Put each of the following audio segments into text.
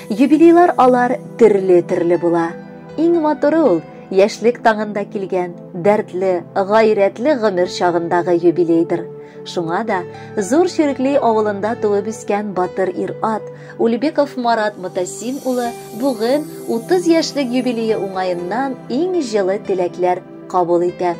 Юбилейлар алар төрле-төрле була. Иң матуры ул яшьлек таңында килгән, дәртле, гайрәтле гомер чагындагы юбилейдыр. Шуңа да Зур Чирекли авылында туып үскән батыр ир-ат Ульбеков Марат Мутасим улы бүген 30 яшьлек юбилее уңаеннан иң җылы теләкләр кабул итә.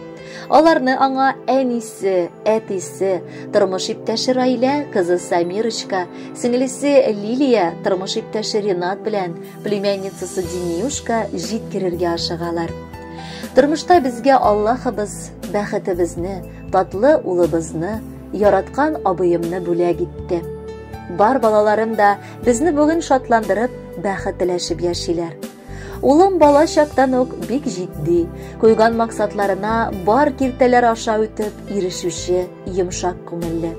Аларны аңа әнисе, әтисе, тормыш иптәше Раилә, кызы Самирочка, сеңлесе Лилия, тормыш иптәше Ренат белән племянницасы Динюшка җиткерергә ашыгалар. Тормышта безгә Аллаһыбыз бәхетебезне, татлы улыбызны, яраткан абыемны бүләк итте. Бар балаларым да безне бүген шатландырып, бәхет теләшеп яшиләр. Улым бала чактан ук бик җитди, куйган максатларына бар киртәләр аша үтеп ирешүче йомшак күңелле.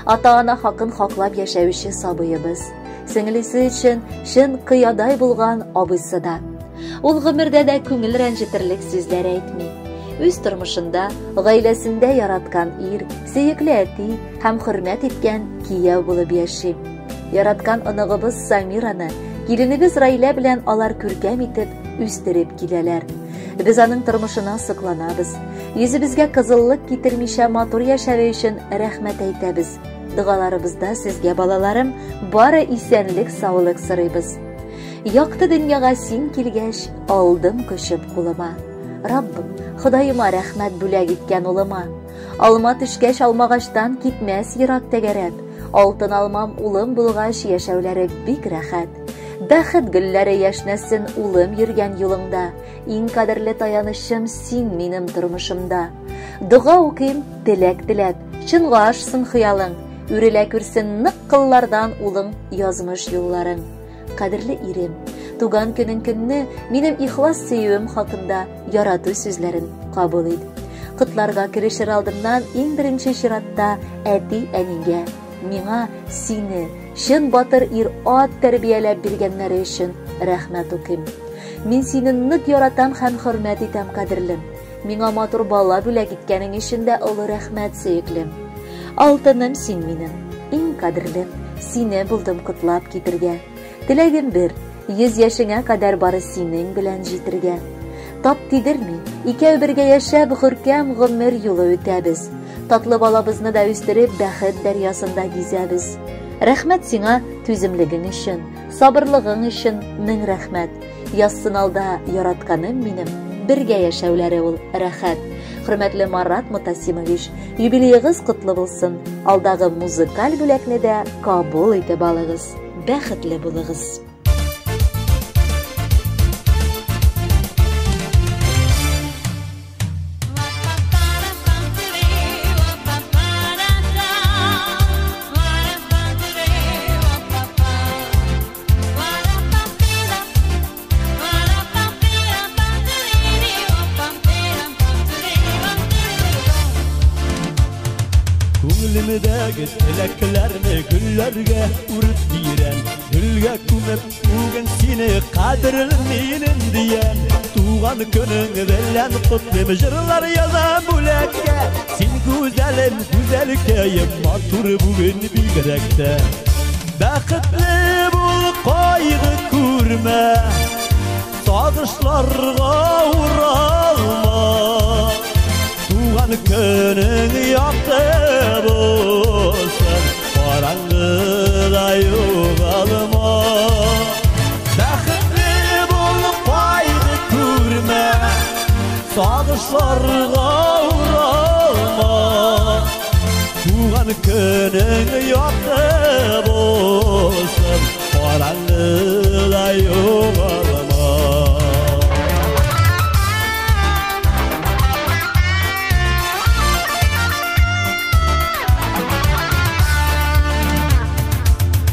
Ата-ана хакын хаклап яшәүче сабыебыз. Сеңлесе өчен чын кыядай булган абыйсы да. Ул гомердә дә күңел рәнҗетерлек сүзләр әйтми. Үз тормышында, гаиләсендә яраткан ир, сөекле әти һәм хөрмәт иткән кияү булып яши. Яраткан оныгыбыз Самираны киленебез Раилә белән алар күркәм итеп үстереп киләләр. Без аның тормышына сокланабыз. Йөзебезгә кызыллык китермичә матур яшәве өчен рәхмәт әйтәбез. Догаларыбызда сезгә, балаларым, бары исәнлек, саулык сорыйбыз. Якты дөньяга син килгәч, алдым кочып кулыма. Раббым, Ходаема рәхмәт бүләк иткән улыма. Алма төшкәч алмагачтан китмәс ерак тәгәрәп. Алтын алмам улым булгач яшәүләре бик рәхәт. Бәхет гөлләре яшнәсен улым йөргән юлыңда. Иң кадерле таянычым син минем тормышымда. Дога укыйм, теләк теләп, чынга ашсын хыялың. Үрелә күрсен нык кыллардан улың язмыш юлларың. Кадерле ирем, туган көнең көнне минем ихлас сөюем хакында ярату сүзләрен кабул ит. Котларга керешер алдыннан иң беренче чиратта әти-әнигә, миңа сине, чын батыр ир-ат тәрбияләп биргәннәре өчен рәхмәт укыйм. Мин сине нык яратам һәм хөрмәт итәм, кадерлем. Миңа матур бала бүләк иткәнең өчен дә олы рәхмәт, сөеклем. Алтыным син минем, иң кадерлем, сине булдым котлап китергә. Теләгем бер, 100 яшеңә кадәр бары синең белән җитергә. Тап тидерми, икәү бергә яшәп, күркәм гомер юлы үтәбез. Татлы балабызны да үстереп, бәхет дәрьясында гизәбез. Рәхмәт сиңа түземлегең өчен, сабырлыгың өчен мең рәхмәт. Язсын алда яратканым минем, бергә яшәүләре ул рәхәт. Хөрмәтле Марат Мутасимович, юбилеегыз котлы булсын. Алдагы музыкаль бүләкне дә кабул итеп алыгыз. Бәхетле булыгыз. Күңелемдәге теләкләрне гөлләргә үреп бирәм, гөлгә күмеп бүген сине кадерлем минем диям. Туган көнең белән котлыйм, җырлар язам бүләккә. Син гүзәлем, гүзәлкәем, матур бүген бигрәк тә. Бәхетле бул, кайгы күрмә, сагышларга уралма. Туган көнең якты булсын, караңгыда югалма. Бәхетле бул, кайгы күрмә, сагышларга уралма. Туган көнең якты булсын, караңгыда югалма.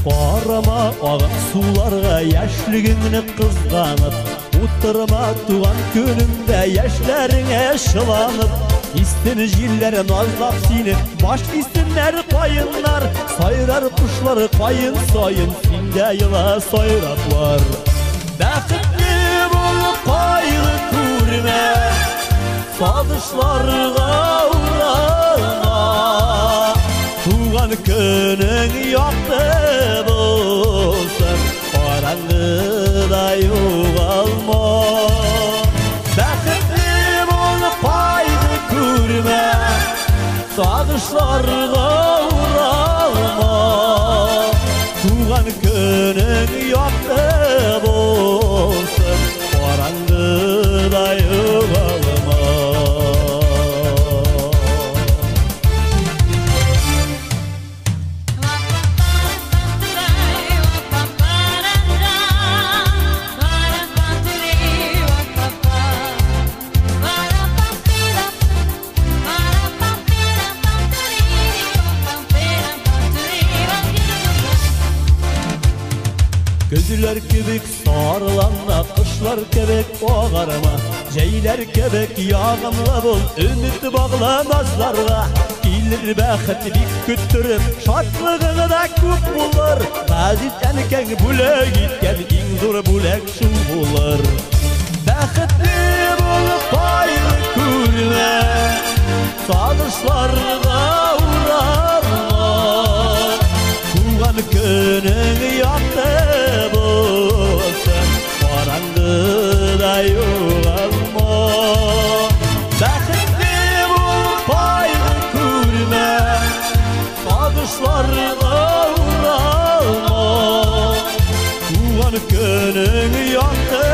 Карама агып суларга яшьлегеңне кызганып, утырма туган көнеңдә яшьләреңә шыланып. Истин җилләр назлап сине, баш истиннәр каеннар, сайрар кошлар каен саен, синдә ела сайраклар. Бәхетле бул, кайгы күрмә, сагышларга уралма. Туган көнең якты булсын, караңгыда Сагышларга уралма. Туган көнең якты булсын, караңгыда югалма. Көзләр кебек сарыланма, кышлар кебек агарма, җәйләр кебек ягымлы бул, өмет багла назларга. Килер бәхет бик көттереп, шатлыгың да күп булыр. Газиз әнкәң бүләк иткән иң зур бүләк шул булыр. Бәхетле булып кайгы күрмә, сагышларга уралма. Туган көнең якты булсын, караңгыда югалма. Бәхетле булып кайгы күрмә, сагышларга уралма. Туган көнең якты